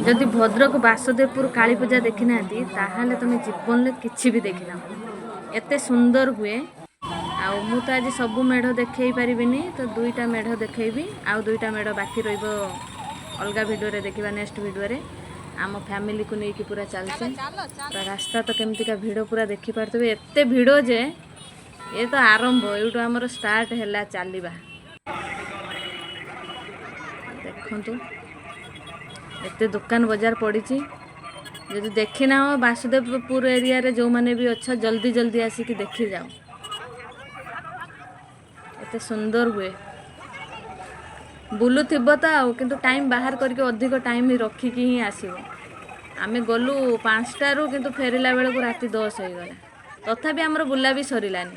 ଯଦି ଭଦ୍ରକ ବାସୁଦେବପୁର କାଳୀ ପୂଜା ଦେଖିନାହାନ୍ତି ତାହେଲେ ତୁମେ ଜୀବନରେ କିଛି ବି ଦେଖିନାହ। ଏତେ ସୁନ୍ଦର ହୁଏ। ଆଉ ମୁଁ ତ ଆଜି ସବୁ ମେଢ଼ ଦେଖେଇ ପାରିବିନି, ତ ଦୁଇଟା ମେଢ଼ ଦେଖେଇବି, ଆଉ ଦୁଇଟା ମେଢ଼ ବାକି ରହିବ ଅଲଗା ଭିଡ଼ିଓରେ ଦେଖିବା ନେକ୍ସଟ ଭିଡ଼ିଓରେ। ଆମ ଫ୍ୟାମିଲିକୁ ନେଇକି ପୁରା ଚାଲିଛି। ପୁରା ରାସ୍ତା ତ କେମିତିକା ଭିଡ଼ ପୁରା ଦେଖିପାରୁଥିବେ, ଏତେ ଭିଡ଼ ଯେ ଏ ତ ଆରମ୍ଭ, ଏଇଠୁ ଆମର ଷ୍ଟାର୍ଟ ହେଲା ଚାଲିବା। ଦେଖନ୍ତୁ ଏତେ ଦୋକାନ ବଜାର ପଡ଼ିଛି। ଯଦି ଦେଖିନାହ ବାସୁଦେବପୁର ଏରିଆରେ ଯେଉଁମାନେ ବି ଅଛ, ଜଲ୍ଦି ଜଲ୍ଦି ଆସିକି ଦେଖିଯାଅ, ଏତେ ସୁନ୍ଦର ହୁଏ। ବୁଲୁଥିବ ତ ଆଉ, କିନ୍ତୁ ଟାଇମ୍ ବାହାର କରିକି ଅଧିକ ଟାଇମ୍ ରଖିକି ହିଁ ଆସିବ। ଆମେ ଗଲୁ 5ଟାରୁ, କିନ୍ତୁ ଫେରିଲା ବେଳକୁ ରାତି 10 ହେଇଗଲା। ତଥାପି ଆମର ବୁଲା ବି ସରିଲାନି।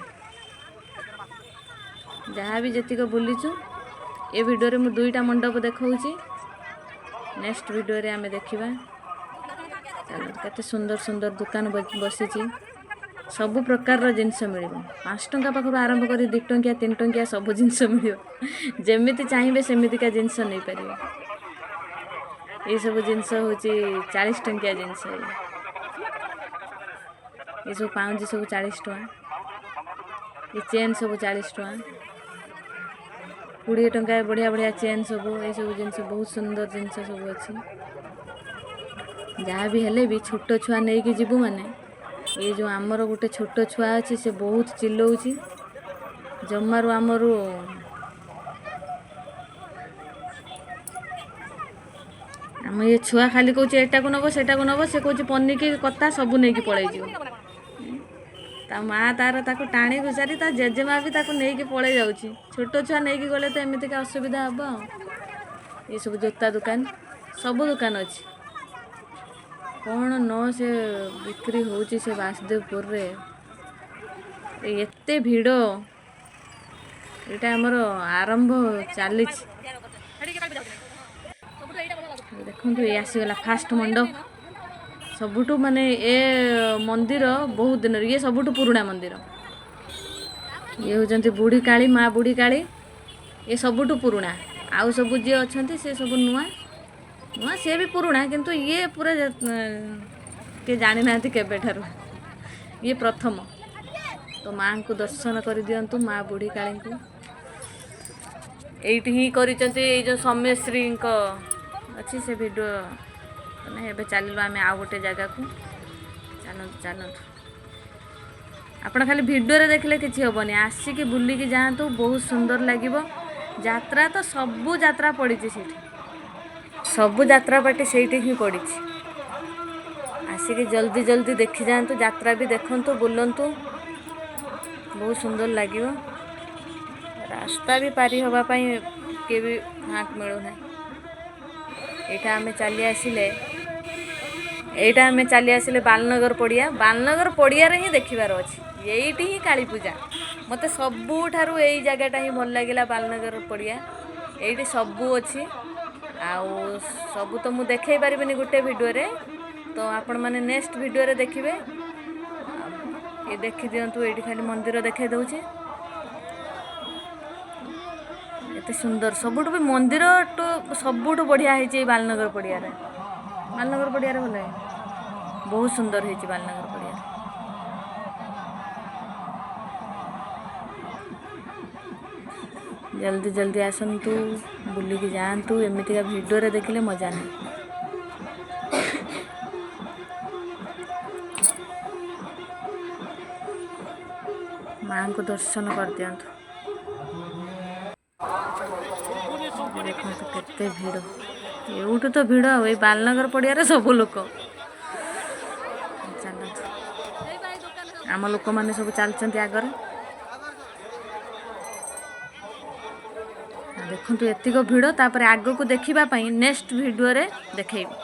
ଯାହା ବି ଯେତିକ ବୁଲିଛୁ ଏ ଭିଡ଼ିଓରେ ମୁଁ ଦୁଇଟା ମଣ୍ଡପ ଦେଖାଉଛି, ନେକ୍ସଟ ଭିଡ଼ିଓରେ ଆମେ ଦେଖିବା। ଚାଲନ୍ତୁ, କେତେ ସୁନ୍ଦର ସୁନ୍ଦର ଦୋକାନ ବସିଛି, ସବୁ ପ୍ରକାରର ଜିନିଷ ମିଳିବ। 5 ଟଙ୍କା ପାଖରୁ ଆରମ୍ଭ କରି 2 ଟଙ୍କିଆ 3 ଟଙ୍କିଆ ସବୁ ଜିନିଷ ମିଳିବ। ଯେମିତି ଚାହିଁବେ ସେମିତିକା ଜିନିଷ ନେଇପାରିବେ। ଏଇସବୁ ଜିନିଷ ହେଉଛି 40 ଟଙ୍କିଆ ଜିନିଷ। ଏସବୁ ପାଉଁଜି ସବୁ 40 ଟଙ୍କା, ଏ ଚେନ୍ ସବୁ 40 ଟଙ୍କା, 20 ଟଙ୍କା ବଢ଼ିଆ ବଢ଼ିଆ ଚେନ୍ ସବୁ। ଏସବୁ ଜିନିଷ ବହୁତ ସୁନ୍ଦର ଜିନିଷ ସବୁ ଅଛି। ଯାହା ବି ହେଲେ ବି ଛୋଟ ଛୁଆ ନେଇକି ଯିବୁ ମାନେ, ଏ ଯେଉଁ ଆମର ଗୋଟେ ଛୋଟ ଛୁଆ ଅଛି ସେ ବହୁତ ଚିଲଉଛି, ଜମାରୁ ଆମର ଆମ ଏ ଛୁଆ ଖାଲି କହୁଛି ଏଟାକୁ ନେବ ସେଟାକୁ ନେବ, ସେ କହୁଛି ପନିକି କତା ସବୁ ନେଇକି ପଳେଇଯିବ। ତା ମା ତାର ତାକୁ ଟାଣି ଘୁସାରି, ତା ଜେଜେମା ବି ତାକୁ ନେଇକି ପଳେଇ ଯାଉଛି। ଛୋଟ ଛୁଆ ନେଇକି ଗଲେ ତ ଏମିତିକା ଅସୁବିଧା ହେବ। ଆଉ ଏସବୁ ଜୋତା ଦୋକାନ, ସବୁ ଦୋକାନ ଅଛି। କ'ଣ ନ ସେ ବିକ୍ରି ହେଉଛି ସେ ବାସୁଦେବପୁରରେ, ଏତେ ଭିଡ଼। ଏଇଟା ଆମର ଆରମ୍ଭ ଚାଲିଛି। ଦେଖନ୍ତୁ ଏଇ ଆସିଗଲା ଫାଷ୍ଟ ମଣ୍ଡପ। ସବୁଠୁ ମାନେ ଏ ମନ୍ଦିର ବହୁତ ଦିନର, ଇଏ ସବୁଠୁ ପୁରୁଣା ମନ୍ଦିର। ଇଏ ହେଉଛନ୍ତି ବୁଢ଼ୀ କାଳୀ, ମା ବୁଢ଼ୀ କାଳୀ, ଏ ସବୁଠୁ ପୁରୁଣା। ଆଉ ସବୁ ଯିଏ ଅଛନ୍ତି ସେ ସବୁ ନୂଆ ନୂଆ, ସିଏ ବି ପୁରୁଣା, କିନ୍ତୁ ଇଏ ପୁରା କିଏ ଜାଣିନାହାନ୍ତି କେବେଠାରୁ, ଇଏ ପ୍ରଥମ। ତ ମାଆଙ୍କୁ ଦର୍ଶନ କରିଦିଅନ୍ତୁ, ମା ବୁଢ଼ୀ କାଳୀଙ୍କୁ। ଏଇଠି ହିଁ କରିଛନ୍ତି ଏଇ ଯେଉଁ ସୌମ୍ୟଶ୍ରୀଙ୍କ ଅଛି ସେ ଭିଡ଼ିଓ। ମାନେ ଏବେ ଚାଲିଲୁ ଆମେ ଆଉ ଗୋଟେ ଜାଗାକୁ। ଚାଲନ୍ତୁ ଚାଲନ୍ତୁ, ଆପଣ ଖାଲି ଭିଡ଼ିଓରେ ଦେଖିଲେ କିଛି ହେବନି, ଆସିକି ବୁଲିକି ଯାଆନ୍ତୁ, ବହୁତ ସୁନ୍ଦର ଲାଗିବ। ଯାତ୍ରା ତ ସବୁ ଯାତ୍ରା ପଡ଼ିଛି ସେଇଠି, ସବୁ ଯାତ୍ରା ପାର୍ଟି ସେଇଠି ହିଁ ପଡ଼ିଛି। ଆସିକି ଜଲ୍ଦି ଜଲ୍ଦି ଦେଖି ଯାଆନ୍ତୁ, ଯାତ୍ରା ବି ଦେଖନ୍ତୁ, ବୁଲନ୍ତୁ, ବହୁତ ସୁନ୍ଦର ଲାଗିବ। ରାସ୍ତା ବି ପାରି ହେବା ପାଇଁ କିଏ ବି ଫାଙ୍କ ମିଳୁନାହିଁ। ଏଇଟା ଆମେ ଚାଲି ଆସିଲେ, ଏଇଟା ଆମେ ଚାଲି ଆସିଲେ ବାଲନଗର ପଡ଼ିଆ। ବାଲନଗର ପଡ଼ିଆରେ ହିଁ ଦେଖିବାର ଅଛି, ଏଇଠି ହିଁ କାଳୀ ପୂଜା। ମୋତେ ସବୁଠାରୁ ଏଇ ଜାଗାଟା ହିଁ ଭଲ ଲାଗିଲା, ବାଲନଗର ପଡ଼ିଆ। ଏଇଠି ସବୁ ଅଛି, ଆଉ ସବୁ ତ ମୁଁ ଦେଖେଇ ପାରିବିନି ଗୋଟେ ଭିଡ଼ିଓରେ, ତ ଆପଣମାନେ ନେକ୍ସଟ ଭିଡ଼ିଓରେ ଦେଖିବେ। ଏ ଦେଖିଦିଅନ୍ତୁ, ଏଇଠି ଖାଲି ମନ୍ଦିର ଦେଖାଇ ଦେଉଛି, ଏତେ ସୁନ୍ଦର। ସବୁଠୁ ବି ମନ୍ଦିରଠୁ ସବୁଠୁ ବଢ଼ିଆ ହେଇଛି ଏଇ ବାଲନଗର ପଡ଼ିଆରେ। ବାଲନଗର ପଡ଼ିଆରେ ଭଲ ହେଇନି, ବହୁତ ସୁନ୍ଦର ହେଇଛି ବାଲନଗର ପଡ଼ିଆରେ। ଜଲ୍ଦି ଜଲ୍ଦି ଆସନ୍ତୁ, ବୁଲିକି ଯାଆନ୍ତୁ। ଏମିତିକା ଭିଡ଼ିଓରେ ଦେଖିଲେ ମଜା ନାହିଁ। ମାଆଙ୍କୁ ଦର୍ଶନ କରିଦିଅନ୍ତୁ। ଦେଖନ୍ତୁ କେତେ ଭିଡ଼, ଏଉଠୁ ତ ଭିଡ଼। ଆଉ ଏଇ ବାଲନଗର ପଡ଼ିଆରେ ସବୁ ଲୋକ। ଚାଲନ୍ତୁ, ଆମ ଲୋକମାନେ ସବୁ ଚାଲିଛନ୍ତି ଆଗରେ। ଦେଖନ୍ତୁ ଏତିକ ଭିଡ଼, ତାପରେ ଆଗକୁ ଦେଖିବା ପାଇଁ ନେକ୍ସଟ ଭିଡ଼ିଓରେ ଦେଖେଇବି।